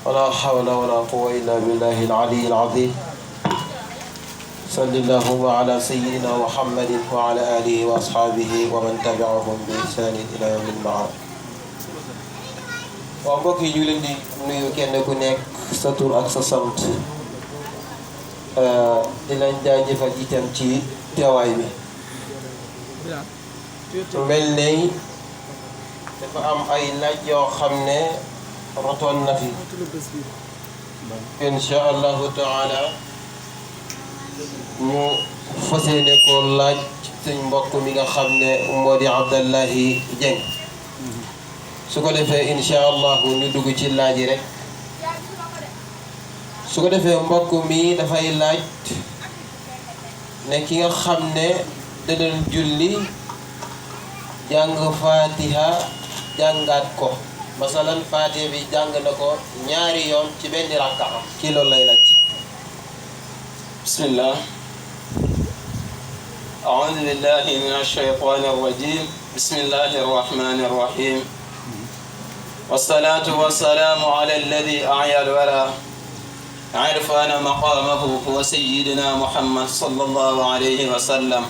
ولا حول ولا قوة إلا بالله العلي العظيم صلى اللهم على سيدنا محمد وعلى آله وأصحابه ومن تبعهم بإحسان إلى يوم المعاد. وأبوك يجولن دي نيو كين ku nek sa tur ak sa sant di lañ jaajëfal itam ci teewaay bi mel ne dafa am ay laaj yoo xam ne rotoon na fi insha allahu taala ñu fas yéene ko laaj suñ mbokk mi nga xam ne moo di Abdallahi Dieng su ko defee insha allahu ñu dugg ci laaj yi rek su ko defee mbokk mi dafay laaj ne ki nga xam ne da doon julli jàng fatiha jàngaat ko masalan fatiha bi jàng na ko ñaari yoon ci benn rakka kii loolu lay laaj. bismillah a'udhu billahi minash shaytanir rajim bismillahir rahmanir rahim والصلاة والسلام على الذي أعيا الورى عرفنا مقامه هو سيدنا محمد صلى الله عليه وسلم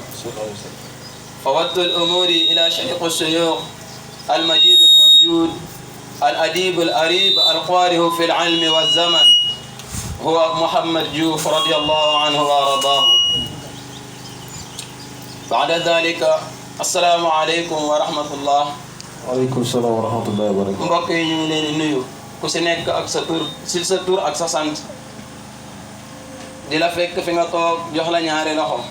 فود الأمور إلى شيخ الشيوخ المجيد الممجود الأديب الأريب القارئ في العلم والزمن هو محمد جوف رضي الله عنه وارضاه. بعد ذلك السلام عليكم ورحمة الله. waaleykum salaam wa rahmatullahi wa barakatuh. mbokk yi ñu ngi leen di nuyu ku si nekk ak sa tur si sa tur ak sa sant di la fekk fi nga toog jox la ñaari loxo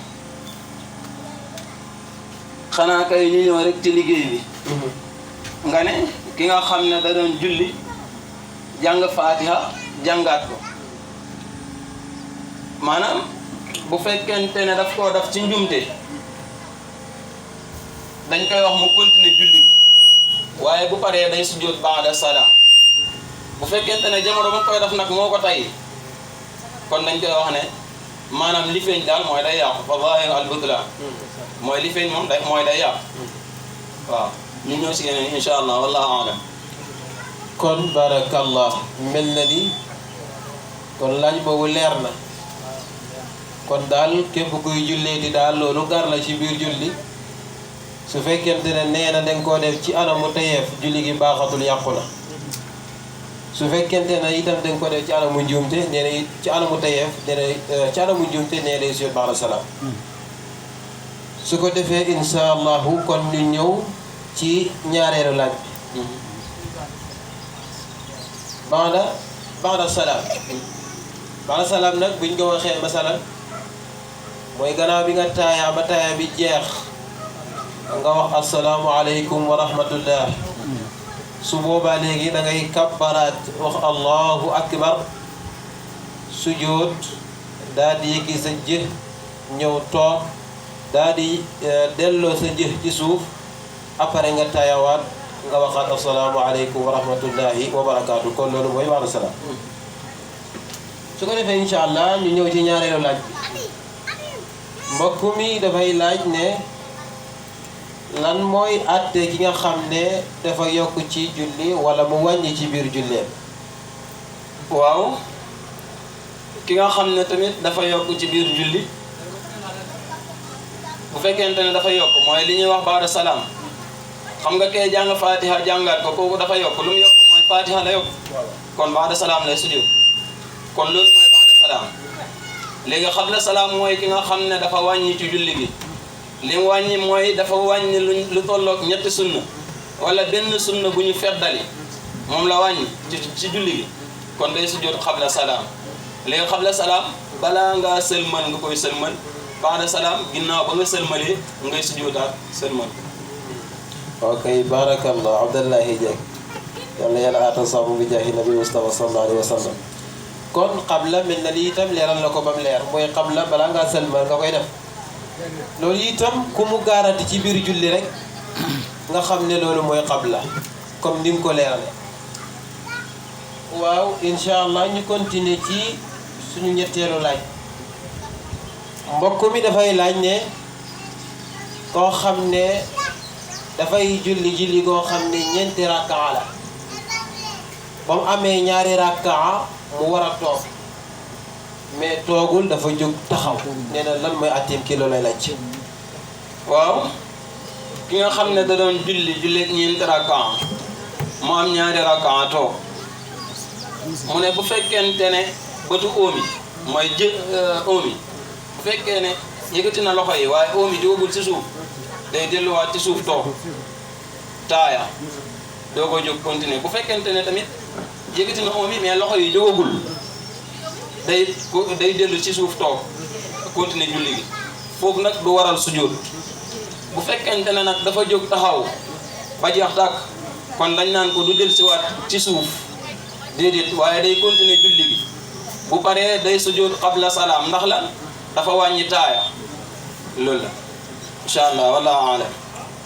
xanaa kay ñu ñëw rek ci liggéey bi nga ne ki nga xam ne da doon julli jàng fatiha jàngaat ko maanaam bu fekkente ne daf koo def ci njumte dañ koy wax mu continuer julli waaye bu paree day sujjóot ba'da salaam bu fekkente ne jamono ba koy def nag moo ko tay kon dañ koy wax ne maanaam li feeñ daal mooy day yàqu fa zaahir al butlaan mooy li feeñ moom day mooy day yàqu waaw ñu ñëw si yeneen insha allah wallahu a'lam. kon barakallah mel na ni kon laaj boobu leer na kon daal képp kuy jullee di daal loolu gar la ci biir julli su fekkente ne nee na danga koo def ci anamu tayeef julli gi baaxatul yàqu na su fekkente ne itam danga ko def ci anamu njuumte nee na ci anamu tayeef nee na ci anamu njuumte nee na sujjóot ba'da salaam su ko defee insha allahu kon ñu ñëw ci ñaareelu laaj bi ba'da salaam nag buñ ko waxee masalan mooy gannaaw bi nga taayaa ba taaya bi jeex nga wax assalaamu aleykum wa rahmatullah su boobaa léegi da ngay kabbaraat wax allahu akbar sujjóot daal di yëkki sa jë ñëw toog daal di delloo sa jë ci suuf après nga taayawaat nga waxaat assalaamu aleykum wa rahmatullahi wa barakaatu kon loolu mooy ba'da salaam su ko defee incha allah ñu ñëw ci ñaareelu laaj bi mbokk mi dafay laaj ne lan mooy àtte ki nga xam ne dafa yokk ci julli wala mu wàññi ci biir julleem. waaw ki nga xam ne tamit dafa yokk ci biir julli bu fekkente ne dafa yokk mooy li ñuy wax ba'da salaam xam nga kee jàng fatiha jàngaat ko kooku dafa yokk lu mu yokk mooy fatiha la yokk kon ba'da salaam lay sujjóot kon loolu mooy ba'da salaam léegi qabla salaam mooy ki nga xam ne dafa wàññi ci julli gi li mu wàññi mooy dafa wàññi lu tolloog ñetti sunna wala benn sunna bu ñu feddali moom la wàññi ci julli gi kon day sujjóot qabla salaam léegi qabla salaam balaa ngaa sëlmal nga koy sëlmal ba'da salaam ginnaaw ba nga sëlmalee ngay sujjóotaat sëlmal. ok barakallah Abdallahi Dieng yal na yàlla aatal saabu bi jaahi nabi Mustafa sallallahu alayhi wa sallam kon qabla mel na li itam leeral na ko ba mu leer mooy qabla balaa ngaa sëlmal nga koy def loolu itam ku mu gaarati ci biir julli rek nga xam ne loolu mooy qabla comme ni mu ko leerale waaw incha allah ñu continuer ci suñu ñetteelu laaj mbokk mi dafay laaj ne koo xam ne dafay julli julli goo xam ne ñeenti rakkaa la ba mu amee ñaari rakkaa mu war a toog mais toogul dafa jóg taxaw nee na lan mooy atteem kii loolu lay laaj. waaw ki nga xam ne da doon julli ñeenti rakkaa mu am ñaari rakkaa toog mu ne bu fekkente ne bëtu óomi mooy óomi bu fekkee ne yëkkati na loxo yi waaye óomi jógul ci suuf day delluwaat ci suuf toog taaya doo ko jóg continuer bu fekkente ne tamit yëkkati na óomi mais loxo yi jógagul day dellu ci suuf toog continuer julli gi foofu nag du waral sujjóot bu fekkente ne nag dafa jóg taxaw ba jeex tàkk kon dañ naan ko du del si waat ci suuf déedéet waaye day continuer julli gi bu paree day sujjóot qabla salaam ndax la dafa wàññi taaya loolu la incha allah wallahu alam.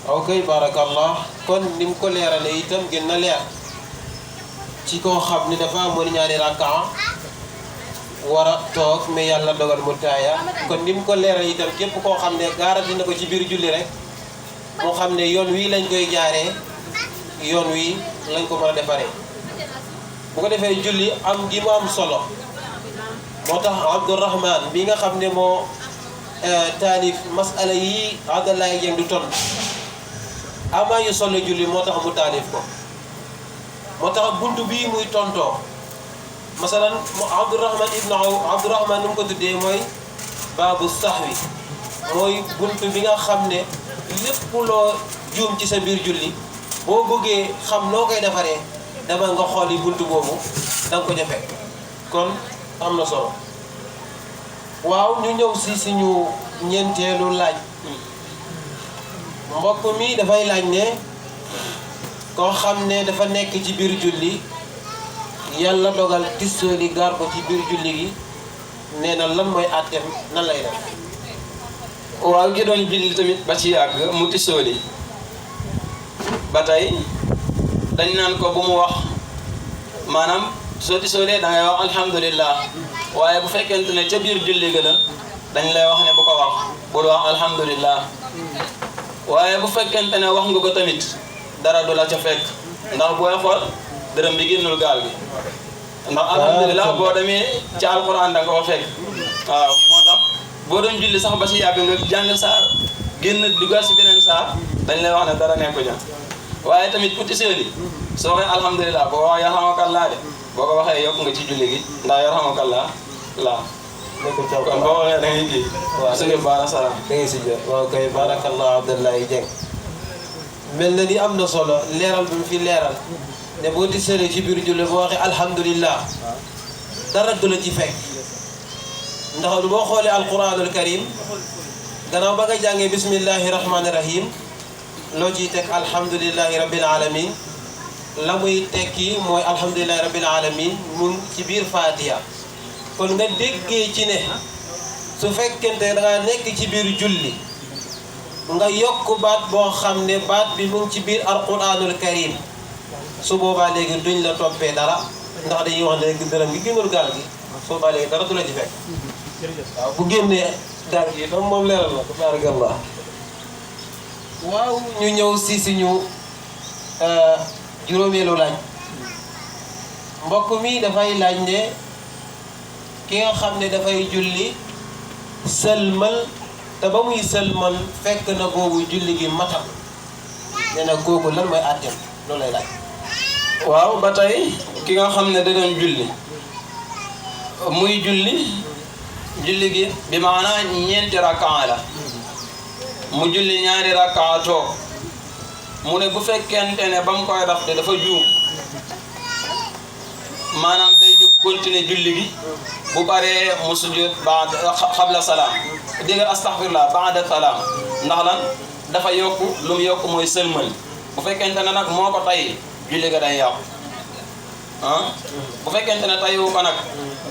ok barakallah kon ni mu ko leerale itam gën na leer ci koo xam ni dafa amoon ñaari rakkaa war a toog mais yàlla dogal mu taaya kon ni mu ko leerale itam képp koo xam ne gaarati na ko ci biir julli rek moo xam ne yoon wii lañ koy jaaree yoon wii lañ ko mën a defaree bu ko defee julli am gi mu am solo moo tax Abdourahman bi nga xam ne moo taalif masala yi Abdoulaye Dieng du ton amaa yu solo julli moo tax mu taalif ko moo tax buntu bii muy tontoo masalan Abdourahman ibnu Abdourahman nu mu ko tuddee mooy baabu sahwi mooy buntu bi nga xam ne lépp loo juum ci sa biir julli boo bëggee xam noo koy defaree dama nga xool yi buntu boobu da nga ko jafe kon am na solo. waaw ñu ñëw si suñu ñeenteelu laaj mbokk mi dafay laaj ne koo xam ne dafa nekk ci biir julli yàlla dogal tisooli gaar ko ci biir julli gi nee na lan mooy àtteem nan lay def. waaw ki doon julli tamit ba ci yàgg mu tisooli ba tey dañ naan ko bu mu wax maanaam soo tisoolee da ngay wax alhamdulillah waaye bu fekkente ne ca biir julli ga la dañ lay wax ne bu ko wax bul wax alhamdulillah waaye bu fekkente ne wax nga ko tamit dara du la ca fekk ndax booy xool dërëm bi génnul gaal bi ndax alhamdulillah boo demee ci alquran da nga ko fekk waaw moo tax boo doon julli sax ba ci yàgg nga jàng saar génn dugal si beneen saar dañ lay wax ne dara nekku ja waaye tamit ku tiseeli soo waxee alhamdulillah boo wax yarhamakallah de boo ko waxee yokk nga ci julli gi ndax yarhamakallah la kon boo waxee da ngay ji waaw su ngeen baara salaam da ngay si jot waaw kay barakallah Abdoulaye Dieng mel na ni am na solo leeral bi mu fi leeral ne boo tiseelee ci biir julli boo waxee alhamdulillah dara du la ci fekk ndax boo xoolee alquranul karim gannaaw ba nga jàngee bismillahi rahmani rahim loo ciy teg alhamdulillahi rabbil alamin la muy tekki mooy alhamdulillahi rabbil alamin mun ci biir Fatiha kon nga déggee ci ne su fekkente da nga nekk ci biir julli nga yokk baat boo xam ne baat bi mu ngi ci biir alquranul karim su boobaa léegi duñ la toppee dara ndax dañuy wax ne léegi dërëm gi génnul gaal gi su boobaa léegi dara du la ci fekk waaw bu génnee gaal gi tam moom leeral na tabarakallah. waaw ñu ñëw si suñu juróomeelu laaj mbokk mi dafay laaj ne ki nga xam ne dafay julli sëlmal te ba muy sëlmal fekk na boobu julli gi matal nee na kooku lan mooy àtteem loolu lay laaj. waaw ba tey ki nga xam ne da doon julli muy julli gi bi maanaa ñeenti rakkaa la mu julli ñaari rakkaa toog mu ne bu fekkente ne ba mu koy def de dafa juum maanaam day jóg continuer julli gi bu paree mu sujjóot xabla salaam dégg astaghfirullah ba'da salaam ndax lan dafa yokk lu mu yokk mooy sëlmal bu fekkente ne nag moo ko tay julli ga day yàqu bu fekkente ne tayu ko nag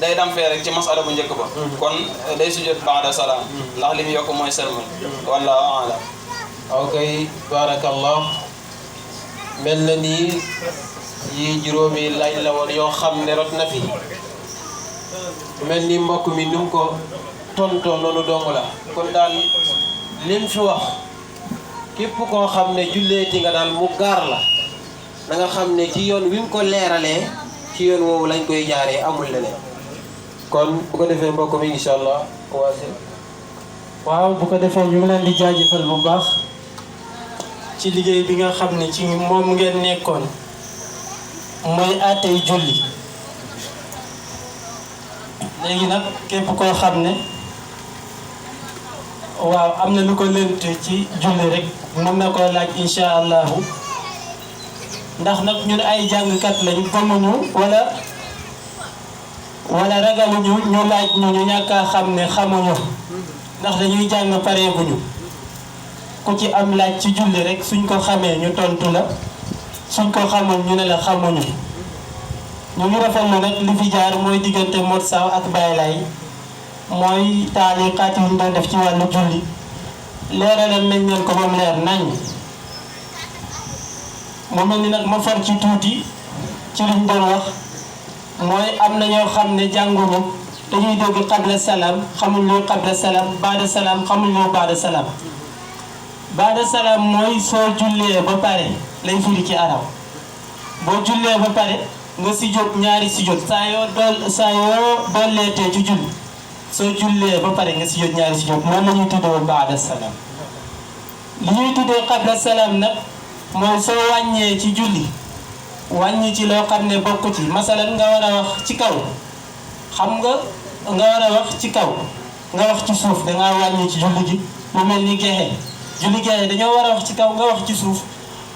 day dam fee rek ci masala bu njëkk ba kon day sujjóot ba'da salaam ndax li mu yokk mooy sëlmal wallahu a'lam. ok barakallah mel na nii yi juróomi laaj la woon yoo xam ne rot na fi mel ni mbokk mi nu mu ko tontoo noonu dong la kon daal lim fi wax képp koo xam ne julleeti nga daal mu gaar la da nga xam ne ci yoon wi mu ko leeralee ci yoon woowu lañ koy jaaree amul leneen kon bu ko defee mbokk mi incha allah commencé. waaw bu ko defee ñu ngi leen di jaajëfal bu baax ci liggéey bi nga xam ne ci moom ngeen nekkoon mooy àttey julli léegi nag képp koo xam ne waaw am na lu ko lënt ci julli rek mën na koo laaj incha allahu ndax nag ñun ay jàngkat lañ gëmuñu wala ragaluñu ñu laaj ñu ñàkk a xam ne xamuñu ndax dañuy jàng pareeguñu ku ci am laaj ci julli rek suñ ko xamee ñu tontu la suñ ko xamul ñu ne la xamuñu ñu ngi rafetlu nag li fi jaar mooy diggante Modou Sow ak Baye Laye mooy taaliqaat yi ñu doon def ci wàllu julli leeralal nañ leen ko moom leer nañ mu mel ni nag ma far ci tuuti ci liñ doon wax mooy am na ñoo xam ne jànguñu dañuy dégg qabla salaam xamuñ luy qabla salaam baada salaam xamuñ luy baada salaam baada salaam mooy soo jullee ba pare lay firi ci arab boo jullee ba pare nga sujjóot ñaari sujjóot saa yoo dolleetee ci julli soo jullee ba pare nga sujjóot ñaari sujjóot loolu la ñuy tuddee baada salaam li ñuy tuddee qabla salaam nag mooy soo wàññee ci julli wàññi ci loo xam ne bokk ci masalan nga war a wax ci kaw xam nga war a wax ci kaw nga wax ci suuf dangaa wàññi ci julli gi lu mel ni gexe julli gexe dañoo war a wax ci kaw nga wax ci suuf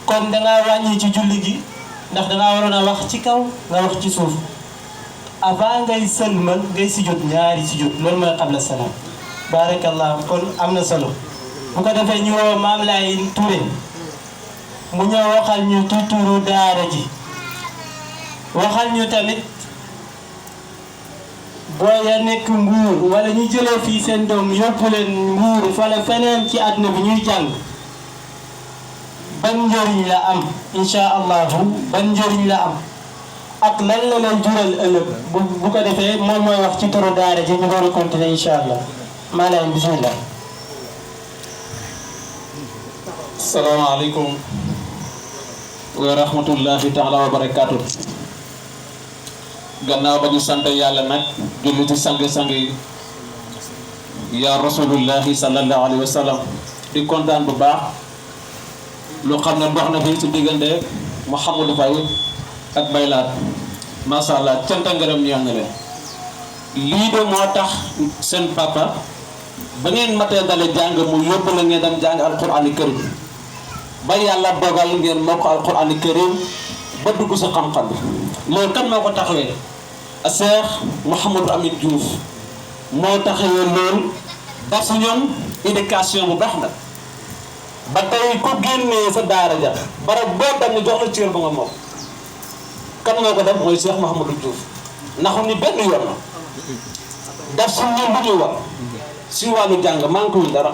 kon dangaa wàññi ci julli gi ndax dangaa waroon a wax ci kaw nga wax ci suuf avant ngay sëlmal ngay sujjóot ñaari sujjóot loolu mooy qabla salaam barakallahu kon am na solo bu ko defee ñu woo Maam Laye Touré mu ñëw waxal ñu tuturu daara ji waxal ñu tamit booy ya nekk Mbuur wala ñu jëlee fii seen doom yóbbu leen Mbuur wala feneen ci àdduna bi ñuy jàng ban njëriñ la am insha allahu ban njëriñ la am ak lan la lay jural ëllëg bu ko defee moom mooy wax ci turu daara ji ñu door a continuer insha allah maa leen bismillah. salaamaaleykum wa rahmatullahi taala wa barakaatu. gannaaw ba ñu sant yàlla nag julli ci sang-sang yi yaa rasulullahi sallallahu alayhi wa sallam di kontaan bu baax lu xam ne dox na fii ci diggante Mouhamadou Faye ak Baylaat macha allah cant ak ngërëm ñeel na leen lii de moo tax seen papa ba ngeen matee dale jàng mu yóbbu la ngeen dem jàng alquraan karim ba yàlla dogal ngeen moo ko alquraan karim ba dugg sa xam-xam bi loolu kan moo ko taxawee a Cheikh Mouhamadou Amine Diouf moo taxawee loolu daf su ñoom éducation bu baax nag ba tey ku génnee sa daara ja barab boo dem ñu jox la cër ba nga moom kan moo ko def mooy Cheikh Mouhamadou Diouf naxu ni benn yoon la daf su ñoom bu ñuy wax si wàllu jàng manquewul dara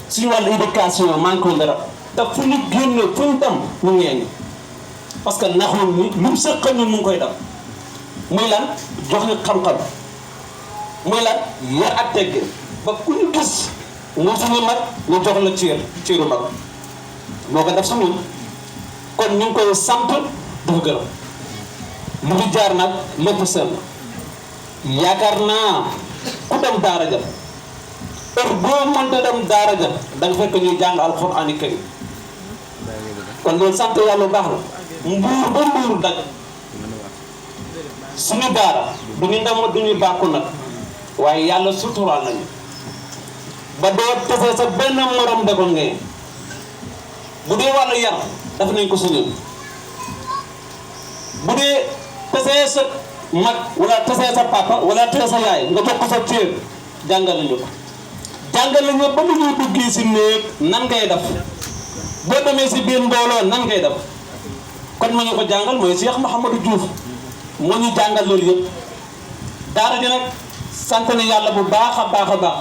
si wàllu éducation manquewul dara te fu ñu génne fu ñu dem ñu ngeen parce que naxul ni lu mu sëqal ñu mu ngi koy def muy lan jox ñu xam-xam muy lan yar ak teggin ba ku ñu gis mu suñu mag ñu jox la ciiru mag moo ko def su ñun kon ñu ngi koy sant du ko gërëm lu fi jaar nag lépp sell yaakaar naa ku dem daara ja heure boo mënta dem daara ja da nga fekk ñuy jàng alxuraan karim kon loolu sant yàlla bu baax la Mbuur ba Mbuur daj suñu daara du ñu ndam du ñu bàkku nag waaye yàlla suturaal nañu ba doo tese sa benn morom de ko ngeen bu dee wàllu yar daf nañ ko suñu bu dee tesee sa mag wala tesee sa papa wala tesee sa yaay nga jox ko sa téer jàngal nañu ko jàngal nañu ba mu ñuy duggee si néeg nan ngay def boo demee si biir mbooloo nan ngay def kon ma ñu ko jàngal mooy Cheikh Mouhamadou Diouf moo ñu jàngal loolu yëpp daara ji nag sant na yàlla bu baax a baax a baax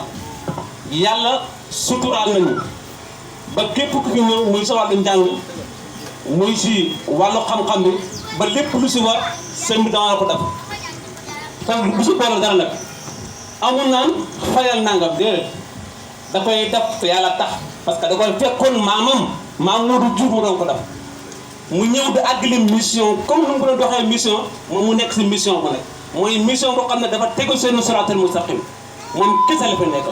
yàlla suturaal nañu ba képp ku fi ñëw muy sa wàllu njàng muy si wàllu xam-xam bi ba lépp lu si war sëñ bi dama la ko def te bu si boole dara nag amul naan fayal nangam déedéet da koy def te yàlla tax parce que da koy fekkoon maam Modou Diouf mu doon ko def mu ñëw di àggali mission comme nu mu ko doxee mission moom mu nekk si mission bu nekk mooy mission boo xam ne dafa tegu seen siraatal mustaqim moom kese la fi nekk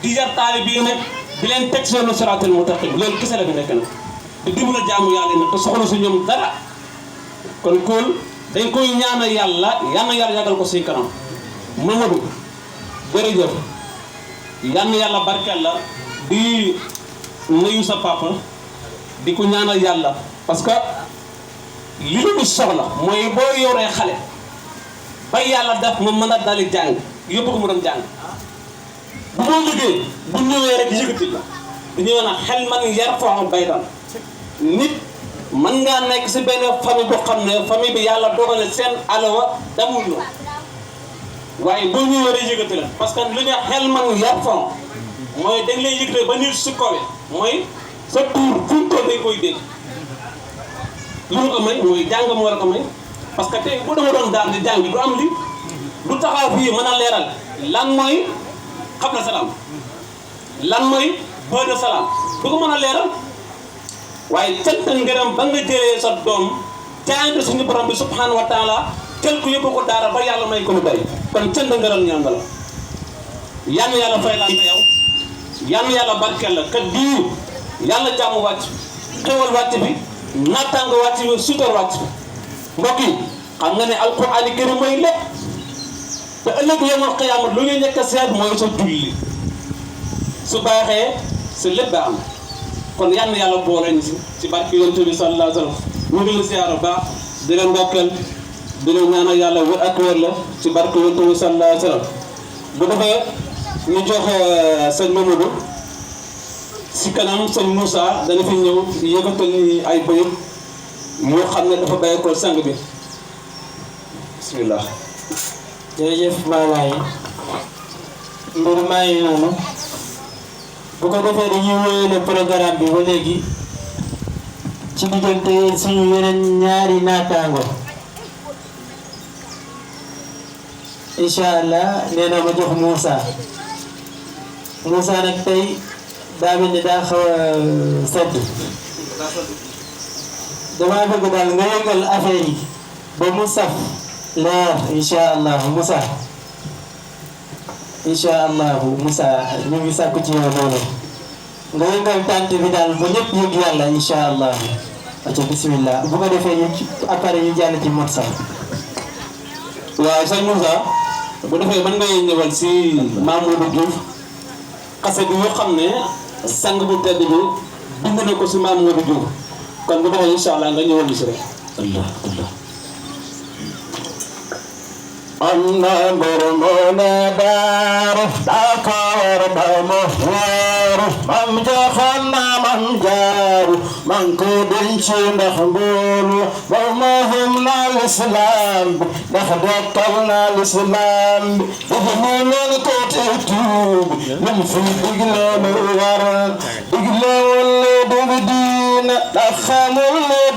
di yar taalibe bi nag di leen teg seen siraatal mustaqim loolu kese la fi nekk nag di dimbali jaamu yàlla nag te soxla si ñoom dara kon kool dañ koy ñaanal yàlla yàggal ko si kanam Mamadou jërëjëf yal na yàlla barkeel la di nuyu sa papa di ko ñaanal yàlla parce que li ñu soxla mooy boo yoree xale ba yàlla def mu mën a dali jàng yóbbu ko mu doon jàng bu moo liggéey bu ñëwee rek yëkkati la dañuy wax xel man yar foo bay daan nit mën ngaa nekk si benn famille boo xam ne famille bi yàlla dogal na seen alawa damul la waaye boo ñëwee rek yëkkati la parce que li nga xel man yar foo mooy dañ lay yëkkati ba nit su kowe mooy sa tuur fu mu toll dañ koy dégg lu mu ko may mooy jàng mu war a ko may parce que tey bu dama doon daal di jàng du am li du taxaw fii mën a leeral lan mooy xabla salaam lan mooy ba'da salaam du ko mën a leeral waaye cant ngërëm ba nga jëlee sa doom jaayante suñu borom bi subhanahu wa taala tel ko yóbbu ko daara ba yàlla may ko lu bari kon cant ngërëm ñaan nga la yal na yàlla fay la yow yal na yàlla barkeel la kat bii yàlla jàmm wàcc xewal wàcc bi nattaanga wàcc bi suutar wàcc bi mbokk yi xam nga ne alquran yi gën a mooy lépp te ëllëg yawmal qiyaama lu ñuy nekk seet mooy sa julli su baaxee sa lépp baax na kon yal na yàlla boole ñu si barke yonent bi sallallahu alayhi wa sallam ñu ngi la siyaara baax di leen ndokkeel di leen ñaanal yàlla wér ak wér la si barke yonent bi sallallahu alayhi wa sallam bu defee ñu jox sëñ Mamadou si kanam sëñ Moussa dana fi ñëw yëkkatal ni ay bëyëb moo xam ne dafa bàyyi ko sang bi bismillah jërëjëf maalaay mbir maa ngi noonu bu ko defee dañuy wéyale programme bi ba léegi ci diggante suñu yeneen ñaari naataango incha allah nee na ma jox Moussa nag tey daa mel ni daa xaw a sedd damaa bëgg daal nga yëngal affaire yi ba mu saf leer incha allah Moussa ñu ngi sàkku ci yow loolu nga yëngal tànt bi daal ba ñëpp yëg yàlla incha allah aca bismillah bu ko defee ñu après ñu jàll ci mot sax waaw sëñ Moussa bu defee mën nga ñëwal si Mamadou Diouf xase bi yoo xam ne sang bu tedd bi bind na ko si Mamadou Diouf kon bu defee incha allah nga ñëwal si rek أنا برمونا دار داكار بمفوار من جخنا من جار من كودن نخبول ومهم الإسلام نخدقنا الإسلام وهم الكتب من في دقل الور دقل والدين نخم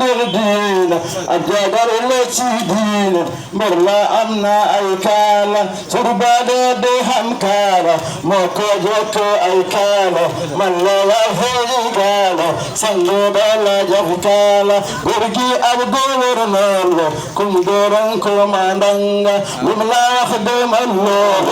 الدين أجدر التدين مرلا أمنا أيكالا سربادة دهم كالا موكوجوك أيكالا من لا يفيقالا سنجوبالا جفكالا برجي أبدو ورنالو كم دورن كوماندانغا وملا يخدم الله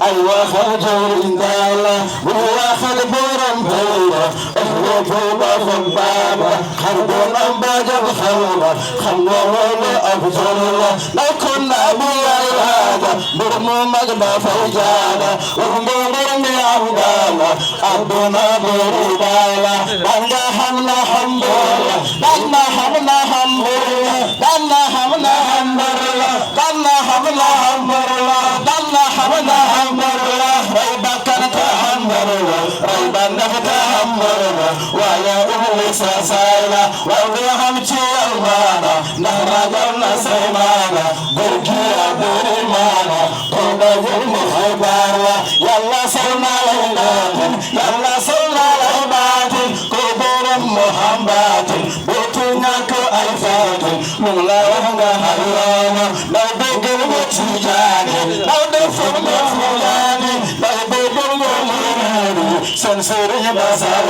أيوا خرجور إندالا وملا خلبورن بيلا أهو بولا خبابا خربون أمباجا بخلبا خمولا أبجولا لو كنا بيالا برمو مجدا فوجالا ومبورن أبدالا أبدونا بردالا دانا حمنا حمبولا دانا حمنا حمبولا دانا حمنا حمبولا دانا حمنا حمبولا دانا حمنا حمبولا ريبا كانت حمبولا ريبا نفت حمبولا ويا أمي ساسايلا ويا همتي المانا نهرا جرنا سيمانا بركي أبريمانا قودا جرم حبارا يلا سلنا ليلاتن يلا سلنا ليباتن كبير محمباتن بوتناك أيفاتن مغلا وهنا حرانا لو بقر وتجاني لو دفن مفولاني لو بقر ومراني سنسوري بسا